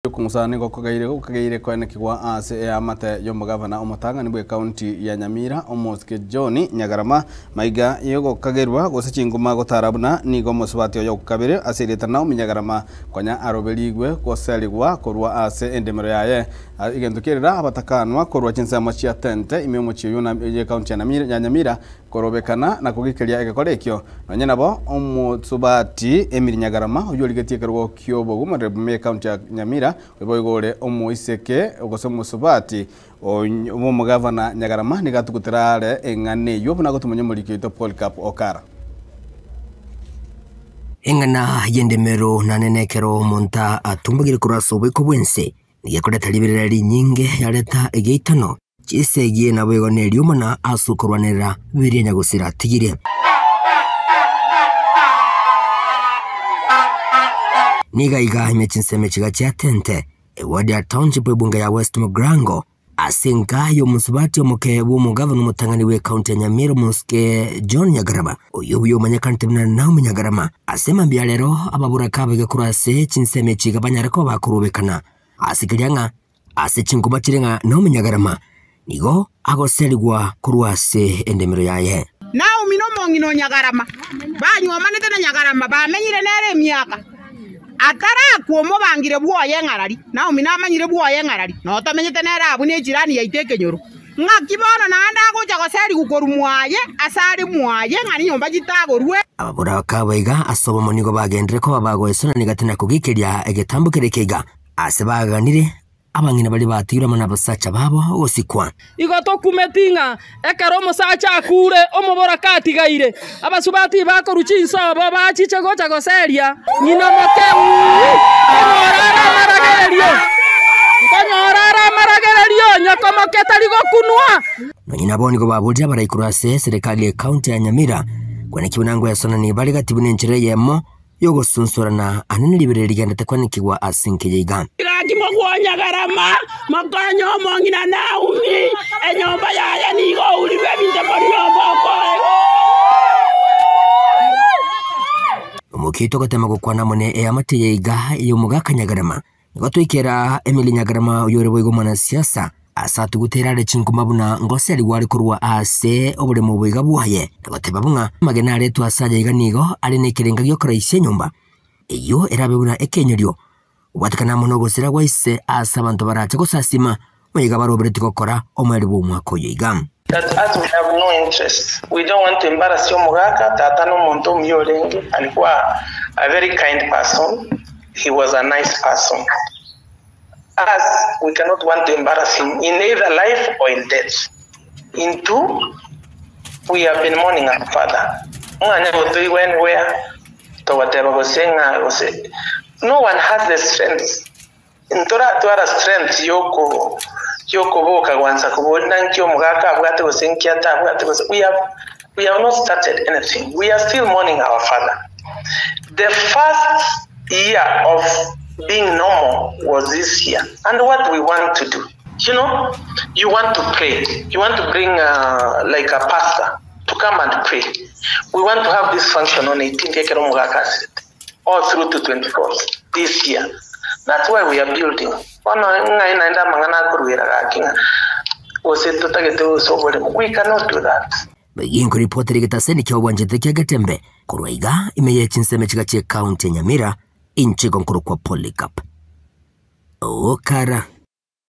Okong'usana nigo kogaire gokageire koenekigwa ase eamate y'omogavana omotang'ani bw'ekaunti ya Nyamira, Omosike John Nyagarama, maiga y'ogokagerwa gose chinguma gotara buna nigo omosubati oyo okabere ase erieta Naomi Nyagarama konya aroberigwe goserigwa korwa ase endemero yaye. Egento kerera abatakanwa korwa chinsemo chia Tente ime omochie oyio y'ekaunti ya Nyamira Korobekana na kogikeria egekora ekio, nonye nabo omosubati Emily Nyagarama oyio origetie ekerogo ki'obogumo Rebume ekaunti ya Nyamira, oyo boigo ore omoiseke gose omosubati bw'omogavana Nyagarama nigo atugutera are eng'ana eyio buna gotumanya omoriki oito Polycarp Okara. Eng'ana y'endemero nane nekero omonto atumbagire korwa ase oboiko bw'ense, nigo ekoreta riberera rinyinge yareta egeitano. Chisegi naboigo neriomana ase okorwanerera biria nyagosira atigire. Niga iga ime chinsemo chiga chia Tente, eward ya Township ebunge ya West Mugirango, ase enka y'omosubati omoke bw'omogavana omotang'ani bw'ecounty ya Nyamira omosike John Nyagarama, oyio buya omanyekanete buna Naomi Nyagarama. Ase mambia rero ababoraka abaiga korwa ase chinsemo echi iga banyare koba bakorobekana ase keria ng'a Ase chinkuba chire ng'a nomonyagarama, nigo agoserigwa korwa ase endemero yaye. Naomi nomong'ina o Nyagarama banywomanete na Nyagarama bamenyire nere emiaka. Atarakwa omobangire bwoye eng'arari. Naomi namanyire bwoye eng'arari, na otamenyete nere abwo nechirani yaito ekenyoro. Ng'aki bono naende agocha goserigwa korwa mwaye ase are mwaye ng'a ninyomba chitagorwe. Ababoraka aba iga ase obomo nigo bagenderere koba bagoesorania gati na kogikeria egetambo keria ekeiga. Aase baaganire, abang'ina baria batigirwe amo nabasacha babo gosikwa. Igo tokumeti ng'a ekero omosacha akuure, omoboraka atigaire, abasubati bakorwa chinsobo bachiche gocha goseria ng'ina moke, nkonyora are amaragererio, nkonyora are amaragererio, nyoko moke tari gokunwa. Nonye nabo nigo baborire abarai korwa ase eserekari y'ecounty ya Nyamira, kwenekigwa na ngwesonani bare gati buna enchera eyemo y'ogosunsurana ane neribereri rigenderete kwanekigwa ase enka eye iga. Gaki mogwonyagarama, mokonye omong'ina Naomi, enyomba yaye nigo ourirwe ebinto korwa nyomba okoegwa. Omokia oito ogatema gokwana amo ne eamate eye iga y'omogaka Nyagarama, Nigo twaikera Emily Nyagarama oyore boigo omwanasiasa, ase atugutera are chinkuma buna ngoserigwa are korwa ase oboremo oboiga bwaye, na goteba buna amagena aretwe ase aya iga nigo are nekerenga gi'okoraisia enyomba eyio erabe buna ekenyorio. Gobwatekana amo nogosira gwa ise ase abanto barache gosasima, moiga baroberetie gokora omoerio bw'omwaka oyo iga. That us we have no interest, we don't want to embarrass omogaka, tata nomonto omuya orenge, alikuwa a very kind person, he was a nice person, us we cannot want to embarrass him in either life or in death. Intwo we have been mourning our father, omwanya gotoigwa anywhere togoteba gose ng'a gose no one has the strength Ntoratwara strength yoko yokoboka gwansa koboria nanki omogaka abwate gose nki atabwate gose we have we have not started anything we are still mourning our father the first year of being normal was this year and what we want to do you know you want to pray you want to bring uh, like a pastor to come and pray we want to have this function on 18th ekero omogaka asirete all through to 24th this year that's why we are building bono ng'ai naende amang'ana akoruera gaki ng'a gose totagete gose oboremo we cannot do that. Boigo ripoti rigetaseni kia obwanchete kia Getembe korwa iga ime ye chinsemo chiga chie county ya Nyamira inche igo nkorokwa Polycarp Okara.